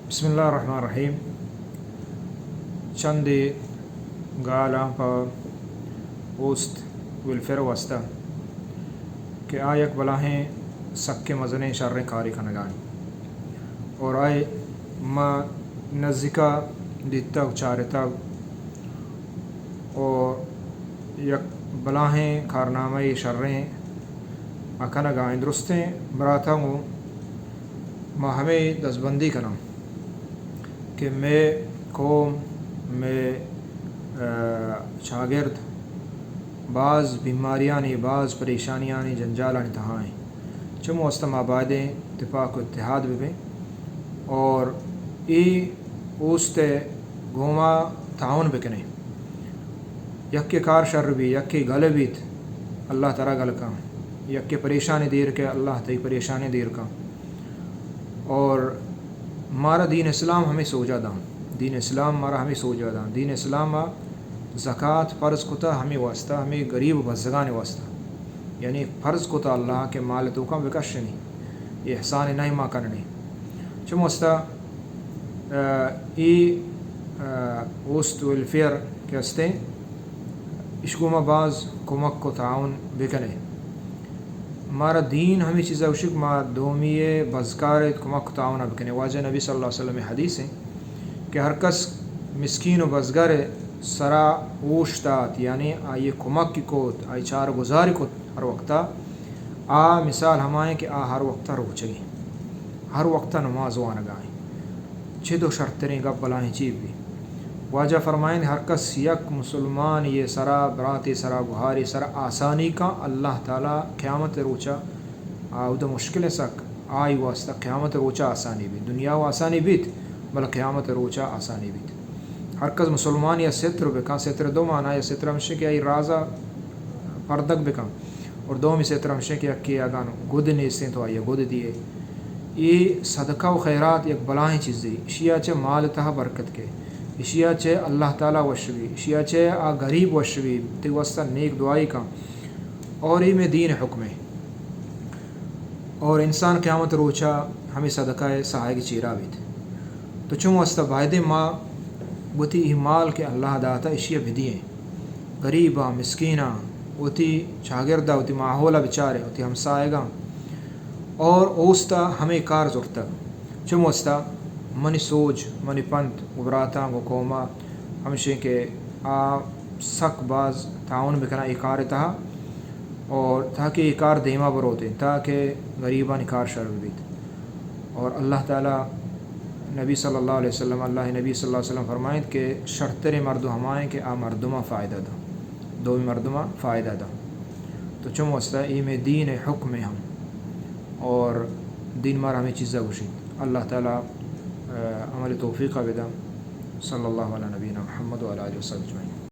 بسم اللہ الرحمن الرحیم۔ چندے گالاں پہ اوست ویلفیئر واسطہ کہ آ یک بلاہیں سکیں مزنیں شریں کارے کنگا انت اور آئے ما نزیکا دیتگ، چارتگ اور یک بلاہیں کارنامہ شریں آ کنگا انت۔ درستیں براتاں گوں ما ہمے دزبندی کناں کہ مئے قوم، مئے، آ، چاگرد باز بیماریانی، باز پریشانیانی، جنجالانی تہا انت۔ چمو است ما بایدیں تپاک و اتحاد ببیں اور اے اوست ء گوما تعاون بکنیں۔ یکے کار شر بی، یکے گل بیت، اللہ ترا گل کن۔ یکے پریشانی دیر کہ اللہ تئی پریشانی دیر کن۔ اور مارا دین اسلام ہمے سوجا داں۔ دین اسلام مارا ہمے سوجا داں۔ دین اسلام ء زکات فرض کتا ہمے واسطہ، ہمے غریب و بزگانی واسطہ۔ یعنی فرض کتا اللہ کہ مال توکاں بکشنی۔ اے احسان نہ ما کننی۔ چمو است ء، اے، ء، اوست ویلفیئر کہ استیں، اش گوما باز کمک و تعاون بکنیں۔ مارا دین ہمے چیزا گوشی کہ ما دومی ء بزگار ات کمک و تعاون بکنیں۔ واجہ نبی صلی اللہ علیہ وسلم حدیث ہیں کہ ہر کس مسکین و بزگار سرا اوشتات، یعنی آئی کمک کوت، آئی چار گزاری کوت، ہر وقتا آ مثال ہمائیں کہ آ ہر وقتا روچگیں، ہر وقتا نماز وانگائیں۔ چد و شرتریں گپ بلاہیں چی بی؟ واجہ فرمائیں، ہر کس یک مسلمان یہ سرا، براتے سرا، گہارے سرا آسانی کا، اللہ تعالی قیامت روچا آ اود مشکل سک، آئی واسطہ قیامت روچا آسانی بیت۔ دنیا و آسانی بیت، بل قیامت روچا آسانی بیت۔ ہر کس مسلمان یا ستر بکن، ستر دو معنی، یا ستر ہمشہ کہ آئی رازا پردگ بکن۔ اور دومی ستر ہمشہ کہ یکے اگاں گد نیستیں تو آئی گد دیے۔ اے صدقہ و خیرات یک بلاہیں چیزے۔ اشیا چہ مال تہا برکت کے۔ اشیا چہ اللہ تعالی وش بی۔ اشیا چہ آ غریب وش بی۔ تی واسطہ نیک دعائی کن۔ اور اے میں دین حکم ہے۔ اور انسان قیامت روچا ہمیں صدقہ سہائگ چیرا بیت۔ تو چون واسطہ بایدیں ما وتی اے مال کہ اللہ داتا اشیا بدییں۔ غریباں، مسکیناں، وتی چاگردا، وتی ماحولا بچاریں، وتی ہمسایگاں۔ اور اوستا ہمیں کار زرتگ۔ چمو استا منی سوج، منی پنت گوں براتاں، گوں قوما ہمشیں کہ آ سک باز تعاون بکناں اے کار تہا اور تاکہ اے کار دیما بروتیں، تاکہ غریبانی کار شر بیت۔ اور اللہ تعالی، نبی صلی اللہ علیہ وسلم، اللہ نبی صلی اللہ علیہ وسلم فرمائیت کہ شرتریں مردم ہمائیں کہ آ مردماں فائدہ داں، دومی مردماں فائدہ داں۔ تو چمو استا اے میں دین حکم ہم اور دین مارا ہمیں چیزا گوشیت۔ اللہ تعالی، آ، عمل توفیق بدا۔ صلی اللہ علی نبینا محمد و علی آلہ و صحبہ اجمعین۔